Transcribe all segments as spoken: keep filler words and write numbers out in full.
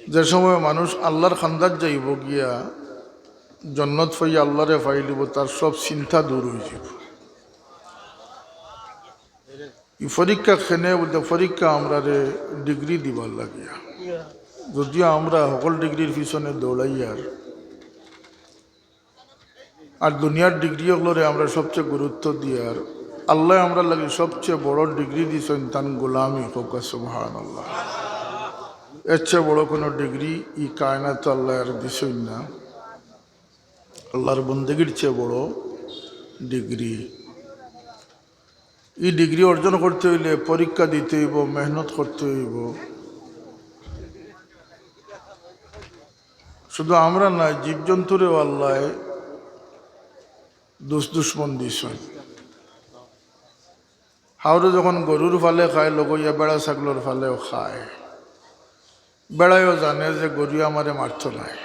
যে সময় মানুষ আল্লাহর খান্দাত যাইবো গিয়া, জন্নত পাইয়া আল্লাহরে পাইলিবো, তার সব চিন্তা দূর অইযিবো। ই পরীক্ষা কেনে বুলতে, পরীক্ষা আমরারে ডিগ্রি দিবার লাগিয়া। যদিও আমরা হকল ডিগ্রির পিছনে দৌড়াইয়ার, আর দুনিয়ার ডিগ্রি অকলরে আমরা সবচেয়ে গুরুত্ব দিয়ার, আল্লায় আমরার লাগি সবচেয়ে বড় ডিগ্রি দিছইন তান গোলামি। কউক্কা সুবহানাল্লাহ। এর চেয়ে বড় কোনো ডিগ্রি ই কায়নাতো আল্লায় আর দিছইন না। আল্লাহর বন্দেগীর চেয়ে বড় ডিগ্রি। ই ডিগ্রি অর্জন করতে অইলে পরীক্ষা দিতে অইবো, মেহনত করতে অইবো। শুধু আমরা নায়, জীবজন্তুরেও আল্লায় দুষ দুশমন দিছইন। হাওরে যখন গরুর ফালে খায়, লগইয়া বেড়া ছাগলর ফালেও খায়। বেড়ায়ও জানে যে গরুয়ে আমারে মারতো নায়,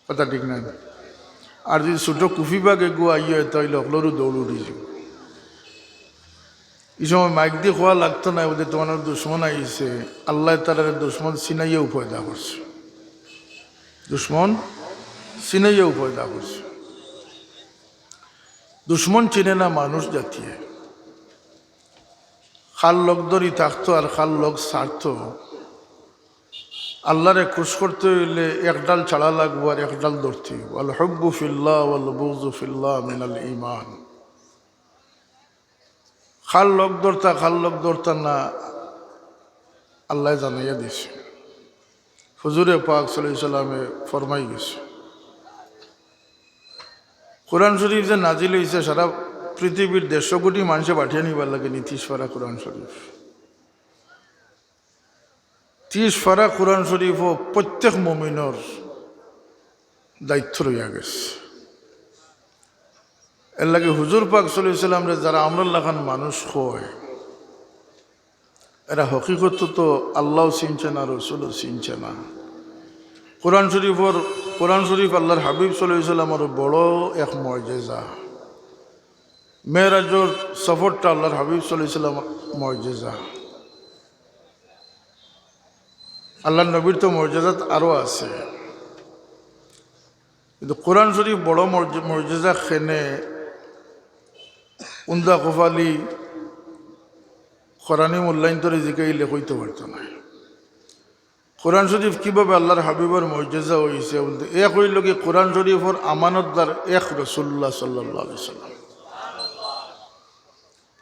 কথা ঠিক নায়? আর যদি ছোট কুফি বাঘ এগু আইয়ে, তাইলে হকলরউ দৌড় উড়ি যাইবো। ই সময় মাইক দি কওয়া লাগতো নায়, বুলে, "তোমার দুশমন আইছে।" আল্লায় তারারে দুশমন চিনাইয়াউ পয়দা করছে, দুশমন চিনাইয়াউ পয়দা করছে। দুশমন চিনে না মানুষ জাতিয়ে। কার লগ ধরি থাকতো আর কার লগ ছাড়তো। আল্লাহরে খুশ করতে অইলে এক ডাল ছাড়া লাগবো আর এক ডাল ধরতে অইবো। আল হুব্বু ফিল্লাহ ওয়াল বুগযু ফিল্লাহ মিনাল ঈমান। কার লগ ধরতা, কার লগ ধরতা না, আল্লায় জানাইয়া দিছে। হুজুরে পাক সাল্লাল্লাহু আলাইহি ওয়াসাল্লামে ফরমাই গেছে। কোরআন শরীফ যে নাজিল অইছে, সারা পৃথিবীর দেড়শো কোটি মানষে পাঠিয়া নিবার লাগি নি তিশ পারা কোরআন শরীফ। তিশ পারা কোরআন শরীফও প্রত্যেক মুমিনর দায়িত্ব রইয়া গেছে। এর লাগি হুজুর পাক সাল্লাল্লাহু আলাইহি ওয়াসাল্লামরে যারা আমরার লাখান মানুষ কয়, এরা হকিকত তো আল্লাহও চিনছে না, রসুলও চিনছে না। কোরআন শরীফর, কোরআন শরীফ আল্লাহর হাবিব সাল্লাল্লাহু আলাইহি ওয়াসাল্লামর বড় এক মুজিজা। মেরাজর সফরটা আল্লাহর হাবিব সাল্লাল্লাহু আলাইহি ওয়াসাল্লামর মুজিজা। আল্লাহর নবীর তো মুজিজাত আরও আছে, কিন্তু কোরআন শরীফ বড় মুজি-, মুজিজা কেনে, উন্দা কপালি কোরআনি মূল্যায়ন তরে জিকাইলে কইতো পারতো নায়। কোরআন শরীফ কিভাবে আল্লাহর হাবিবর মুজিজা অইছে বুলতে, এক অইলো কি, কোরআন শরীফর আমানতদার এক রাসূলুল্লাহ সাল্লাল্লাহু আলাইহি ওয়াসাল্লাম।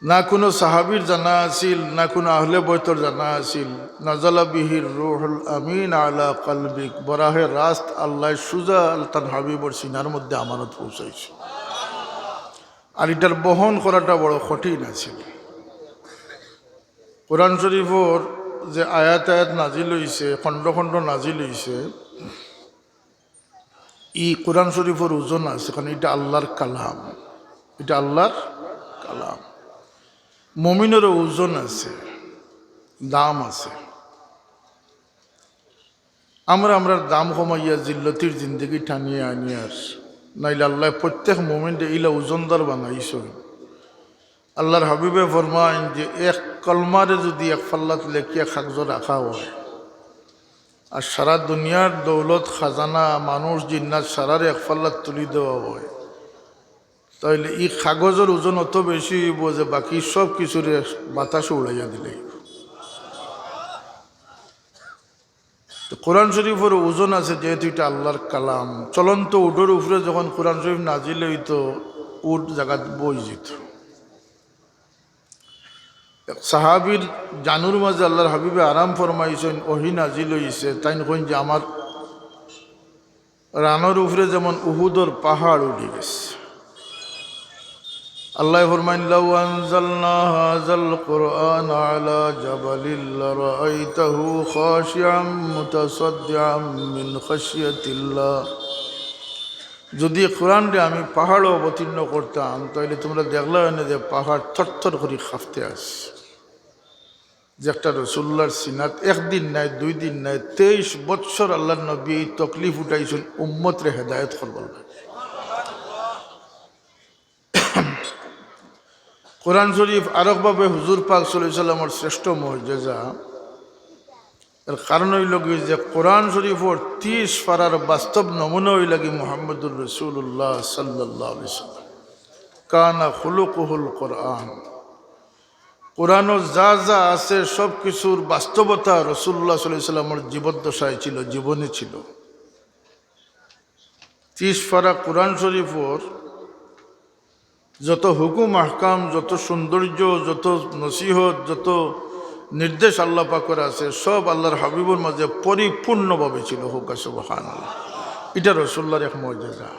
না কুনু সাহাবীর জানা আছিল, না কুনু আহলে বয়তর জানা আছিল। নাজালা বিহির রুহুল আমিন আলা কালবিক, বরাহে রাস্ত আল্লায় সুজা তান হাবিবর সিনার মধ্যে আমানত পৌঁছাইছে। আর ইটার বহন করাটা বড় কঠিন আছিল। কোরআন শরীফর যে আয়াত আয়াত নাজিল অইছে, খণ্ড খণ্ড নাজিল অইছে, ই কোরআন শরীফর ওজন আছে, কারণ ইটা আল্লাহর কালাম, ইটা আল্লাহর কালাম। মুমিনরও ওজন আছে, দাম আছে। আমরা আমরার দাম কমাইয়া জিল্লতির জিন্দেগি টানিয়া আনিয়ার, নাইলে আল্লায় প্রত্যেক মুমিনরে ইলা ওজনদার বানাইছইন। আল্লাহর হাবিবে ফরমাইন যে এক কলমারে যুদি এক পাল্লাত লেখিয়া কাগজো রাখা অয়, আর সারা দুনিয়ার দৌলত খাজানা, মানুষ, জিন্নাত সারারে এক পাল্লাত তুলি দেওয়া অয়, তাইলে ই কাগজর ওজন অত বেশি অইবো যে বাকি সব কিছুরে বাতাসো উড়াইয়া দিলে অইবো। তো কোরআন শরীফর ওজন আছে, যেহেতু ইটা আল্লাহর কালাম। চলন্ত উটর উপরে যখন কোরআন শরীফ নাজিল অইতো, উট জাগাত বই যিতো। এক সাহাবীর জানুর মাঝে আল্লাহর হাবিবে আরাম ফরমাইছইন, ওহী নাজিল অইছে, তাইন কইন যে আমার রানর উপরে যেমন উহুদর পাহাড় উঠি গেছে। আল্লায় ফরমাইন, "লাউ আনজালনা হাযাল কুরআনা আলা জাবালিল লারাআইতাহু খাশিআম মুতাসাদ্দিআম মিন খাশিয়াতিল্লাহ।" যুদি কোরআনরে আমি পাহাড়ো অবতীর্ণ করতাম, তাইলে তুমরা দেখলায় অনে যে পাহাড় থরথর করি কাঁপতে আছে। যে একটা রসুলুল্লাহর সিনাত একদিন নায়, দুই দিন নায়, তেইশ বৎসর আল্লাহর নবী এই তকলিফ উঠাইছইন উম্মতরে হেদায়েত করবার লাগি। কোরআন শরীফ আরকভাবে হুজুর পাক সাল্লাল্লাহু আলাইহি ওয়াসাল্লামর শ্রেষ্ঠ মুজিজা। এর কারণ অইলো গি যে কোরআন শরীফর তিরিশ পারার বাস্তব নমুনা অইলা গি মুহাম্মদুর রাসূলুল্লাহ সাল্লাল্লাহু আলাইহি ওয়াসাল্লাম। কানা খুলুকুহুল কোরআন। কোরআনো যা যা আছে সব কিছুর বাস্তবতা রাসূলুল্লাহ সাল্লাল্লাহু আলাইহি ওয়াসাল্লামর জীবদ্দশায় ছিল, জীবনে ছিল। তিরিশ পারা কোরআন শরীফর যত হুকুম আহকাম, যত সৌন্দর্য, যত নসিহত, যত নির্দেশ আল্লাহ পাকর আছে, সব আল্লাহর হাবিবর মাঝে পরিপূর্ণভাবে ছিল। কউক্কা সুবহানাল্লাহ। ইটা রাসূলুল্লাহর এক মুজিজা।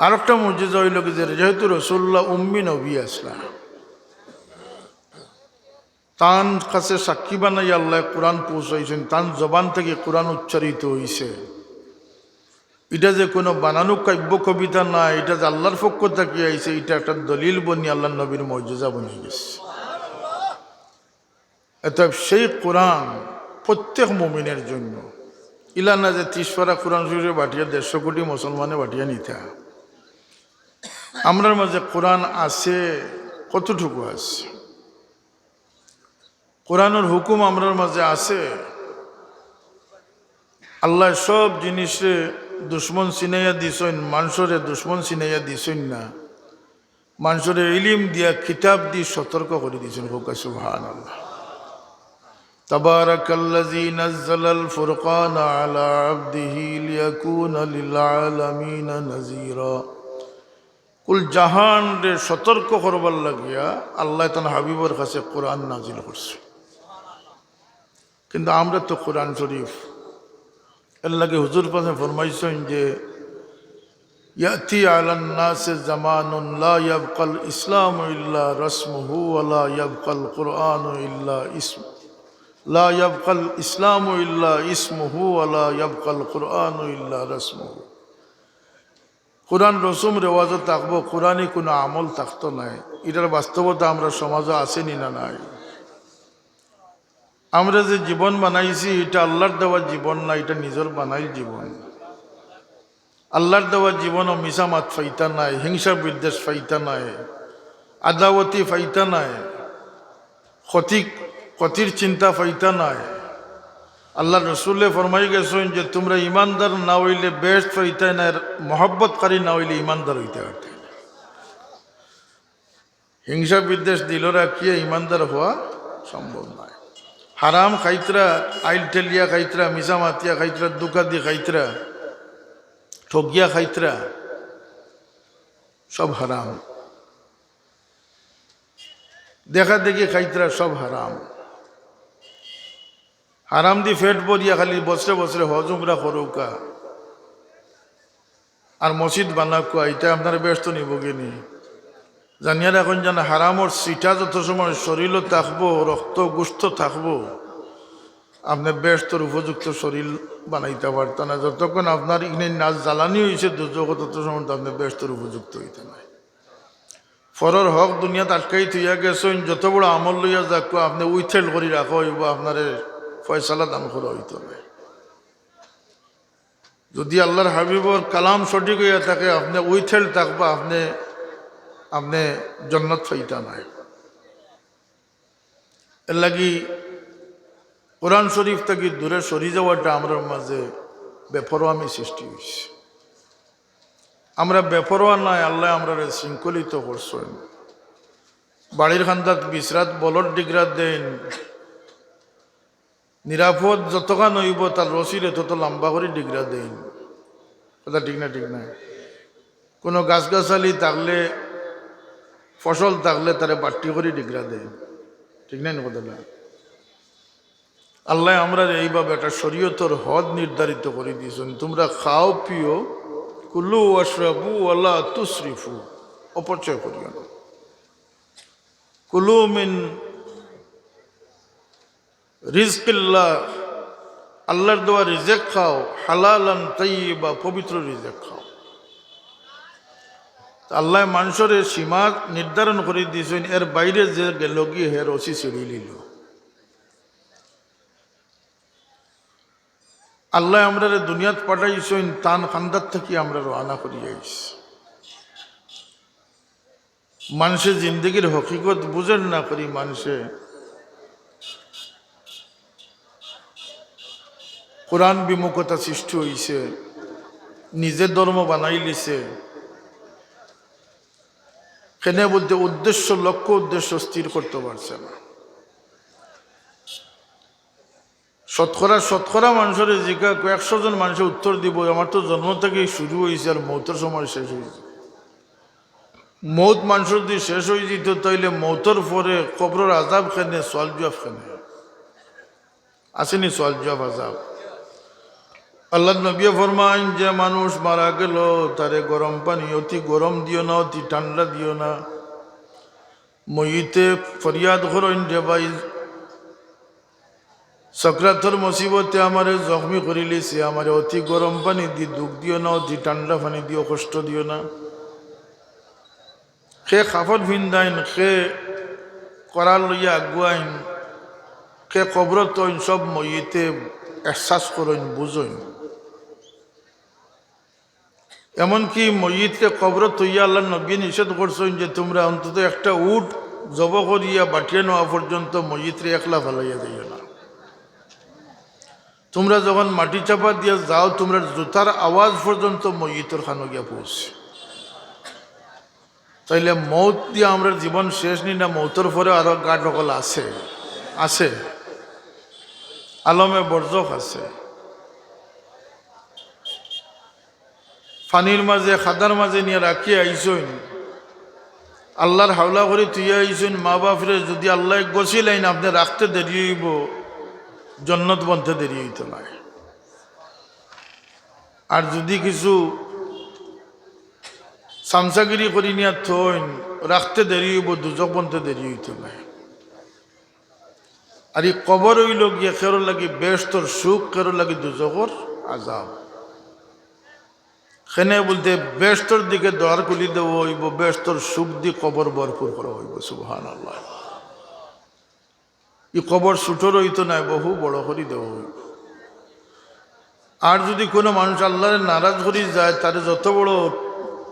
আরেকটা মুজিজা অইলো গি যে যেহেতু রাসূলুল্লাহ উম্মি নবী আছলা, তান কাছে সাক্ষী বানাইয়া আল্লায় কোরআন পৌঁছাইছইন, তান জবান থাকি কোরআন উচ্চারিত অইছে। ইটা যে কুনু বানানো কাব্য কবিতা নায়, ইটা যে আল্লাহর পক্ষ থাকি আইছে, ইটা একটা দলিল বনি আল্লাহর নবীর মুজিজা বনি গেছে। অতএব সেই কোরআন প্রত্যেক মুমিনের জন্য, ইলা না যে তিরিশ পারা কোরআন শরীফে বাটিয়া দেড়শো কোটি মুসলমানে বাটিয়া নিতা। আমরার মাঝে কোরআন আছে, কতটুকু আছে? কোরআনর হুকুম আমরার মাঝে আছে। আল্লায় সব জিনিসরে দুশমন চিনাইয়া দিছইন, মানষরে দুশমন চিনাইয়া দিছইন না। মানষরে ইলিম দিয়া, কিতাব দি সতর্ক করি দিছইন। কউক্কা সুবহানাল্লাহ। তাবারাকাল্লাযী নাজ্জালাল ফুরকানা আলা আবদিহি লিয়াকুনা লিল আলামিনা নাযীরা। কুল জাহানরে সতর্ক করবার লাগিয়া আল্লায় তান হাবিবর কাছে কোরআন নাজিল করছে। কিন্তু আমরা তো কোরআন শরীফ, এর লাগি হুজুর পাকে ফরমাইছইন যে, ইয়াতি আলান নাসে জামানুন লা ইয়াবকাল ইসলামু ইল্লা রাসমুহু ওয়া লা ইয়াবকাল কুরআনু ইল্লা ইসম-, লা ইয়াবকাল ইসলামু ইল্লা ইসমুহু ওয়া লা ইয়াবকাল কুরআনু ইল্লা রাসমুহু। কোরআন রসুম রেওয়াজও থাকবো, কোরআনি কুনু আমল থাকতো নায়। ইটার বাস্তবতা আমরার সমাজো আছে নি না নাই? আমরা যে জীবন বানাইছি, ইটা আল্লাহর দেওয়া জীবন না, ইটা নিজর বানাইল জীবন। আল্লাহর দেওয়া জীবনও মিছা মাত পাইতা নায়, হিংসা বিদ্বেষ পাইতা নায়, আদাওয়াতি পাইতা নায়, ক্ষতি, ক্ষতির চিন্তা পাইতা নায়। আল্লাহর রসুলে ফরমাই গেছইন যে, তুমরা ইমানদার না অইলে বেহেশত পাইতায় নায়, মহব্বতকারী না অইলে ইমানদার অইতায় পারতায় নায়। হিংসা বিদ্বেষ দিলো রাখিয়া ইমানদার হওয়া সম্ভব নায়। হারাম খাইতরা, আইল ঠেলিয়া খাইতরা, মিছা মাতিয়া খাইতরা, ধুকা দি খাইতরা, ঠগিয়া খাইতরা, সব হারাম। দেখা দেখি খাইতরা, সব হারাম। হারাম দি পেট ভরিয়া খালি বছরে বছরে হজ উমরা করউক্কা আর মসজিদ বানাউক্কা, ইটায় আপনারে বেহেশতো নিবো গি নি? জানিয়া রাখইন যেন হারামর ছিটা যত সময় শরীলো থাকবো, রক্ত গোস্ত থাকবো, আপনে বেহেশতর উপযুক্ত শরীল বানাইতা পারতা নায়। যতক্ষণ আপনার ইখান নাস জ্বালানি অইছে দুজখো, তত সময় তো আপনে বেহেশতর উপযুক্ত অইতা নায়। পরর হক দুনিয়াত আটকাই থইয়া গেছইন, যত বড় আমল লইয়া যাউক্কা, আপনে withhold করি রাখা অইবো, আপনারে ফয়সালা দান করা অইতো নায়। যদি আল্লাহর হাবিবর কালাম সঠিক অইয়া থাকে, আপনে withhold থাকবা, আপনে, আপনে জন্নত পাইতা নায়। এর লাগি কোরআন শরীফ থাকি দূরে সরি যাওয়াটা আমরার মাঝে বেপরোয়ামি সৃষ্টি অইছে। আমরা বেপরোয়া নায়, আল্লায় আমরারে শৃঙ্খলিত করছইন। বাড়ির কান্দাত বিছরাত বলদ ডিগরা দেইন, নিরাপদ যতখান অইবো তার রশিরে তত লম্বা করি ডিগরা দেইন। কথা ঠিক না? ঠিক না? কুনু গাছগাছালি থাকলে, ফসল থাকলে তারে বাট্টি করি ডিগরা দেইন। ঠিক না নি কথাটা? আল্লায় আমরারে এইভাবে একটা শরীয়তর হদ নির্ধারিত করি দিছইন, তুমরা খাও পিও, কুলু ওয়াশরাবু ওয়ালা তুসরিফু, অপচয় করিও না। কুলু মিন রিজকিল্লাহ, আল্লাহর দেওয়া রিজেক খাও, হালালান তাইয়িবা, পবিত্র রিজেক খাও। তো আল্লায় মানষরে সীমা নির্ধারণ করি দিছইন, এর বাইরে যে গেলো গি হে রশি ছিড়ি লিলো। আল্লায় আমরারে দুনিয়াত পাঠাইছইন, তান কান্দাত থাকি আমরা রওয়ানা করি আইছি। মানষে জিন্দেগির হকিকত বুঝের না করি মানষে কোরআন বিমুখতা সৃষ্টি হইছে, নিজে ধর্ম বানাইলিছে। কেনে বলতে উদ্দেশ্য, লক্ষ্য উদ্দেশ্য স্থির করতে পারছে না। শতকরা, শতকরা মানষরে জিকা, কয়েকশো জন মানষে উত্তর দিব, "আমার তো জন্ম থাকি শুরু হইছে আর মৌতর সময় শেষ হইছে।" মৌত মানষর যদি শেষ হই যেত, তাইলে মৌতর পরে কবরর আজাব কেনে, সওয়াল জুয়াব কেনে? আছেনি সওয়াল জুয়াব আজাব? আল্লাহর নবী ফরমাইন, যে মানুষ মারা গেল, তারে গরম পানি অতি গরম দিও না, অতি ঠান্ডা দিও না। মইতে ফরিয়াদ করইন, "রে ভাই, সকরাতর মুসিবতে আমারে জখমি করিলিছে, আমারে অতি গরম পানি দি দুখ দিও না, অতি ঠান্ডা পানি দিও কষ্ট দিও না।" কে কাফন ফিন্দাইন, কে করার লইয়া আগুয়াইন, কে কবরত থইন, সব মইতে এহসাস করইন, বুঝইন। এমনকি মইতরে কবরত থইয়া আল্লাহর নবী নিষেধ করছইন যে, "তোমরা অন্তত একটা উট জব করিয়া বাটিয়া নেওয়া পর্যন্ত মইতরে একলা ফালাইয়া যাইও না। তোমরা যখন মাটি চাপা দিয়া যাও, তোমরার জুতার আওয়াজ পর্যন্ত মইতর কানো গিয়া পৌঁছে।" তাইলে মৌত দিয়া আমরার জীবন শেষ নি না? মৌতর পরে আরো গাট অকল আছে, আছে, আলমে বরজখ আছে। পানির মাঝে, খাদার মাঝে নিয়া রাখিয়া আইছইন, আল্লাহর হাওলা করি থুইয়া আইছইন। মা বাপরে যদি আল্লায় গছিলাইন, আপনে রাখতে দেরি হইব, জন্নত বনতে দেরি হইতো নায়। আর যদি কিছু সামসাগিরি করি নিয়া থইন, রাখতে দেরি হইব, দুজখ বনতে দেরি হইতো নায়। আর ই কবর অইল গিয়া কেরো লাগি বেহেশতর সুখ, কেরো লাগি দুজখর আজাব। কেনে বলতে বেহেশতর দিকে দ্বার খুলি দেওয়া হইব, বেহেশতর সুখ দি কবর ভরপুর করা হইব। সুবহানাল্লাহ। ই কবর ছোট রইতো নায়, বহু বড় করি দেওয়া হইব। আর যদি কোনো মানুষ আল্লাহরে নারাজ করি যায়, তারে যত বড়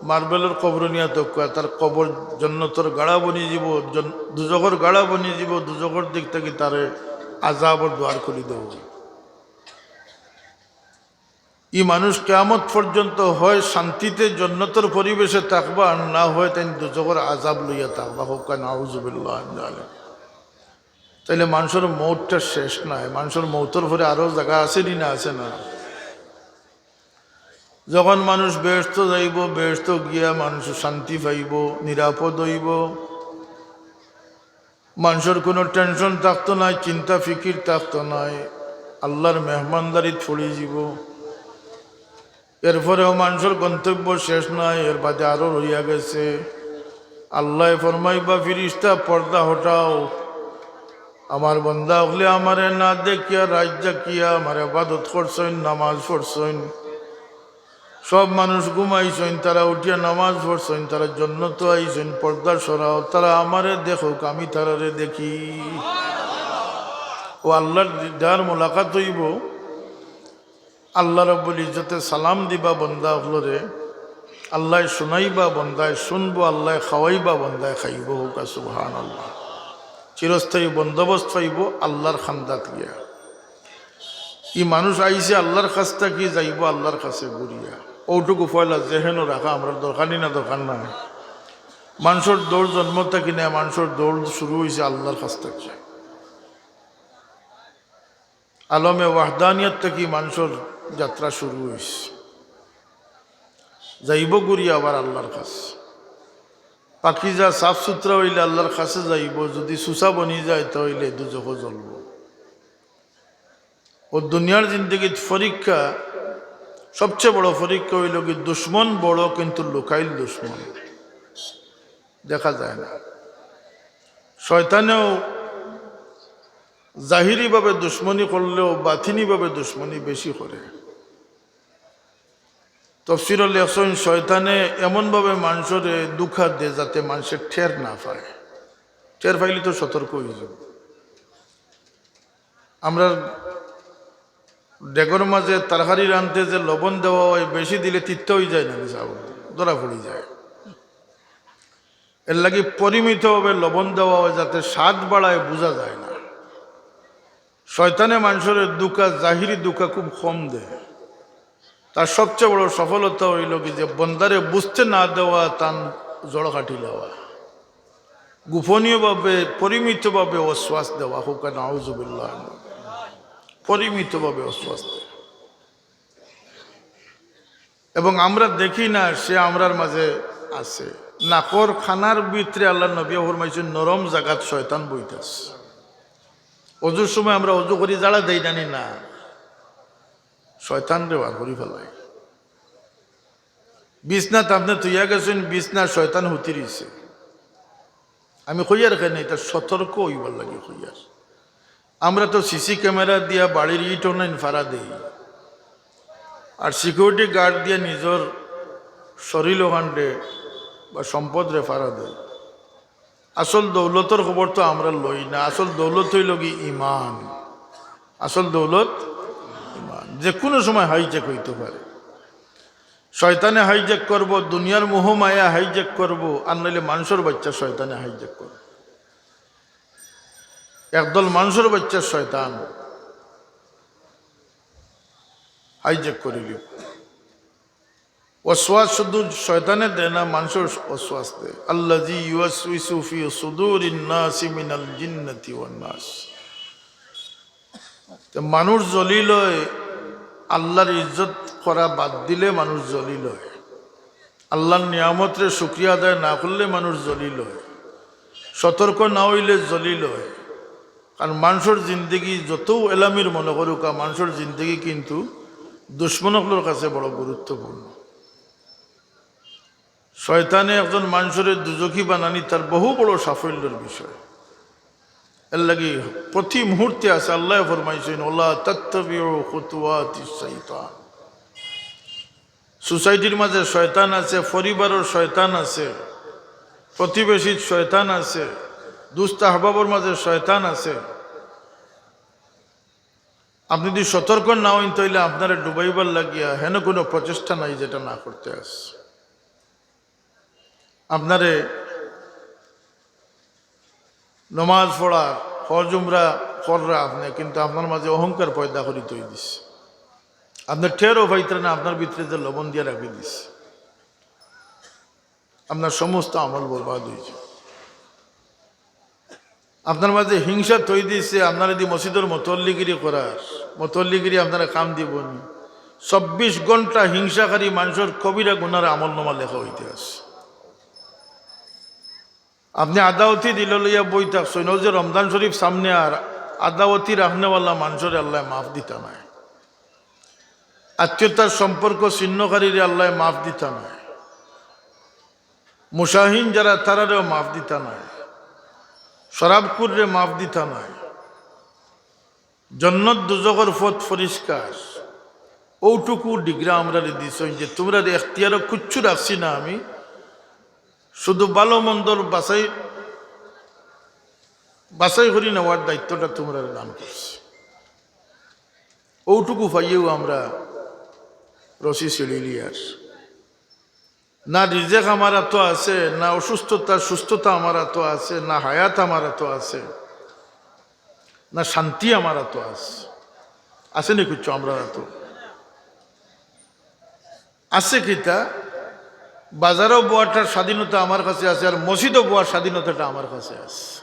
মার্বেলর কবর নিয়া তকুয়া, তার কবর জন্নতর গাড়া বনি যাব, জন-, দুজখর গাড়া বনি যাব, দুজখর দিক থাকি তারে আজাবর দ্বার খুলি দেওয়া হইব। ই মানুষ কিয়ামত পর্যন্ত হয় শান্তিতে জন্নতর পরিবেশে থাকবা, আর না হয় তাইন দুজখর আজাব লইয়া থাকবা। হোক না, আউযুবিল্লাহ মিন যালিক। তাইলে মানষর মৌতটা শেষ নায়, মানষর মৌতর পরে আরো জাগা আছে নি না, আছে না? যখন মানুষ বেহেশত যাইব, বেহেশত গিয়া মানুষ শান্তি পাইব, নিরাপদ হইব, মানষর কোনো টেনশন থাকতো নায়, চিন্তা ফিকির থাকতো নায়, আল্লাহর মেহমানদারিত পড়ি যাব। এরপরেও মানষর গন্তব্য শেষ নায়, এর বাদে আরো রইয়া গেছে। আল্লায় ফরমাইবা, "ফিরিস্তা, পর্দা হটাও। আমার বন্দা অকলে আমারে না দেখিয়া, রাইত জাগিয়া আমার ইবাদত করছইন, নামাজ পড়ছইন। সব মানুষ ঘুমাইছইন, তারা উঠিয়া নামাজ পড়ছইন, তারা জন্নতো আইছইন, পর্দা সরাও, তারা আমারে দেখউক, আমি তারারে দেখি।" ও আল্লাহর দিদার মোলাকাত হইব। আল্লাহ রব্বুল ইজ্জতে সালাম দিবা বন্দা অকলরে, আল্লায় শুনাইবা, বন্দায় শুনবো, আল্লায় খাওয়াইবা, বন্দায় খাইব। হোক সুবহানাল্লাহ। চিরস্থায়ী বন্দোবস্ত পাইব আল্লাহর খান্দাত গিয়া। ই মানুষ আইছে আল্লাহর কাছ থাকি, যাইব আল্লাহর কাছে ঘুরিয়া। অউটুকু পয়লা জেহেনো রাখা আমরার দরকার নি না, দরকার নায়? মানষর দৌড় জন্ম থাকি নায়, মানষর দৌড় শুরু হইছে আল্লাহর কাছ থাকি। আলমে ওয়াহদানিয়ত থাকি মানষর যাত্রা শুরু হইছে। যাইব ঘুরি আবার আল্লাহর কাছে। পাকিজা সাফ সুতরা হইলে আল্লাহর কাছে যাইব, যদি সুসা বনি যায়, তা হইলে দুজখো জ্বলব। ও দুনিয়ার জিন্দেগিত পরীক্ষা, সবচেয়ে বড় পরীক্ষা হইল কি, দুশমন বড় কিন্তু লুকাইল দুশমন, দেখা যায় না। শয়তানেও জাহিরিভাবে দুশমনি করলেও বাতিনিভাবে দুশমনি বেশি করে। তফসিরো লেখছইন, শয়তানে এমনভাবে মানষরে ধোঁকা দেয় যাতে মানষে টের না পায়, টের পাইলে তো সতর্ক হইযিব। আমরার ডেগর মাঝে তরকারি রানতে যে লবণ দেওয়া হয়, বেশি দিলে তিতা হইযায় না, ধরা পড়িযায়। এরলাগি পরিমিতভাবে লবণ দেওয়া হয়, যাতে স্বাদ বাড়ায়, বুঝা যায় না। শয়তানে মানষরে ধুকা, জাহিরি ধুকা খুব কম দেয়। তার সবচেয়ে বড় সফলতা অইলো কি যে বন্দারে বুঝতে না দেওয়া তান জড় কাটি লওয়া। গোপনীয়ভাবে, পরিমিতভাবে ওয়াসওয়াস দেওয়া, কউক্কা নাউজুবিল্লাহ। পরিমিতভাবে ওয়াসওয়াস দেওয়া। এবং আমরা দেখি না সে আমরার মাঝে আছে। নাকর কানার ভিতরে আল্লার নবীয়ে ফরমাইছইন, নরম জাগাত শয়তান বইতাছে। অজুর সময় আমরা অজু করি, ঝাড়া দেই না নি? না, শয়তানরে বার করি ফালাই। বিছনাত আপনে থইয়া গেছইন, বিছনা শয়তান হুতি রইছে। আমি কইয়ার কেনে, ইটা সতর্ক অইবার লাগি কইয়ার। আমরা তো সিসি ক্যামেরা দিয়া বাড়ির ইট অনাইন ফাড়া দেই, আর সিকিউরিটি গার্ড দিয়া নিজর শরীর অখানরে বা সম্পদরে ফাড়া দেই। আসল দৌলতর খবর তো আমরা লই না। আসল দৌলত অইলো গি ইমান। আসল দৌলত ইমান। যে কুনু সময় হাইজ্যাক অইতো পারে। শয়তানে হাইজ্যাক করবো, দুনিয়ার মোহ মায়া হাইজ্যাক করবো, আর নাইলে মানষর বাইচ্চা শয়তানে হাইজ্যাক করবো। একদল মানষর বাইচ্চা শয়তান হাইজ্যাক করিলিবো। ওয়াসওয়াস শুধু শয়তানে দেয় না, মানষর ওয়াসওয়াস দেয়। আল্লাযী ইউওয়াসউিসু ফী সুদূরিন নাসি মিনাল জিন্নাতি ওয়ান নাস। তে মানুষ জলিল অয়, আল্লার ইজ্জত করা বাদ দিলে মানুষ জলিল অয়, আল্লার নিয়ামতরে শুকরিয়া আদায় না করলে মানুষ জলিল অয়, সতর্ক না অইলে জলিল অয়। কারণ মানষর জিন্দেগি যতউ এলামির মনো করুক্কা, মানষর জিন্দেগি কিন্তু দুশমন অকলর কাছে বড় গুরুত্বপূর্ণ। শয়তানে একজন মানষরে দুজখি বানানি তার বহু বড় সাফল্যর বিষয়। এরলাগি প্রতি মুহূর্তে আছে, আল্লায় ফরমাইছইন, "ওয়ালা তাত্তাবিউ খুতুওয়াতিশ শাইতান।" সোসাইটির মাঝে শয়তান আছে, পরিবারর শয়তান আছে, প্রতিবেশীর শয়তান আছে, দুস্ত আহবাবর মাঝে শয়তান আছে। আপনে যুদি সতর্ক না অইন, তাইলে আপনারে ডুবাইবার লাগিয়া হেন কুনু প্রচেষ্টা নাই যেটা না করতে আছে। আপনারে নমাজ পড়া, হজ উমরা কররা আপনে, কিন্তু আপনার মাঝে অহংকার পয়দা করি থই দিছে। আপনে টেরও পাইতরা না, আপনার ভিতরে যে লবণ দিয়া রাখি দিছে। আপনার সমস্ত আমল বরবাদ অইছে। আপনার মাঝে হিংসা থই দিছে, আপনারে দি মসজিদর মতল্লিগিরি করার, মতল্লিগিরি আপনারে কাম দিবো নি। চব্বিশ ঘন্টা হিংসাকারী মানষর কবিরা গুনার আমল নামা লেখা অইতে আছে। আপনে আদাওতি দিল লইয়া বই থাকছইন, অউ যে রমজান শরীফ সামনে, আর আদাওতি রাখনেওয়ালা মানষরে আল্লায় মাফ দিতা নায়, আত্মীয়তার সম্পর্ক ছিন্নকারীরে আল্লায় মাফ দিতা নায়, মুশাহিন যারা তারারেও মাফ দিতা নায়, শরাবখুররে মাফ দিতা নায়। জন্নত দুজখর পথ পরিষ্কার। অউটুকু ডিগরা আমরারে দিছইন যে তুমরারে এখতিয়ারও কুচ্ছু রাখছি না আমি, শুধু ভালো মন্দর বাছাই, বাছাই করি নেওয়ার দায়িত্বটা তুমরারে দান করছি। অউটুকু পাইয়াও আমরা রশি ছিঁড়িলিয়ার। না রিজেক আমার আতো আছে, না অসুস্থতা সুস্থতা আমার আতো আছে, না হায়াত আমার আতো আছে, না শান্তি আমার আতো আছে। আছে নি কুচ্ছু আমরার আতো? আছে কিতা? বাজারো বওয়াটার স্বাধীনতা আমার কাছে আছে, আর মসজিদো বওয়ার স্বাধীনতাটা আমার কাছে আছে।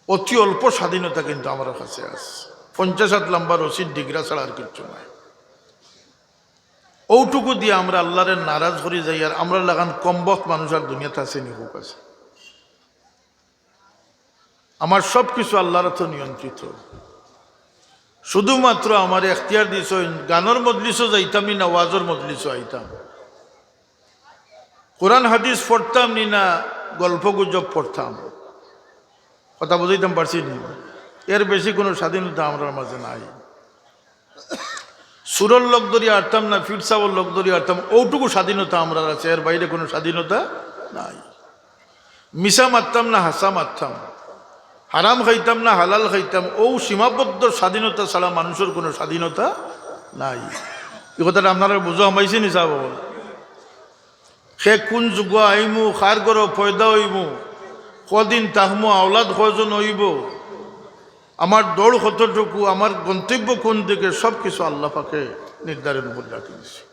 অতি অল্প স্বাধীনতা কিন্তু আমার কাছে আছে, পঞ্চাশ আত লম্বা রশির ডিগরা ছাড়া আর কিচ্ছু নাই। অউটুকু দিয়া আমরা আল্লারে নারাজ করি যাই, আর আমরার লাখান কমবখত মানুষ আর দুনিয়াত আছে নি? কউক্কা চাই। আমার সব কিছু আল্লার আতো নিয়ন্ত্রিত। শুধুমাত্র আমারে এখতিয়ার দিছইন, গানর মজলিসো যাইতাম নি না ওয়াজর মজলিসো আইতাম, কোরআন হাদিস পড়তাম নি না গল্প গুজব পড়তাম। কথা বুঝাইতাম পারছি নি? এর বেশি কুনু স্বাধীনতা আমরার মাঝে নাই। সুরর লগ ধরি আটতাম না, পীর সাবর লগ ধরি আটতাম, অউটুকু স্বাধীনতা আমরার আছে, এর বাইরে কুনু স্বাধীনতা নাই। মিছা মাততাম না হাছা মাততাম, হারাম খাইতাম না হালাল খাইতাম, অউ সীমাবদ্ধ স্বাধীনতা ছাড়া মানুষর কুনু স্বাধীনতা নাই। ই কথাটা আপনারার বুঝো হামাইছে নি সাব অকল? কে কুন যুগো আইমু, কার ঘরো পয়দা অইমু, কদিন থাকমু, আওলাদ কয়জন অইবো, আমার দৌড় কতটুকু, আমার গন্তব্য কোন দিকে, সব কিছু আল্লাহ পাকে নির্ধারণ করে রাখি দিছে।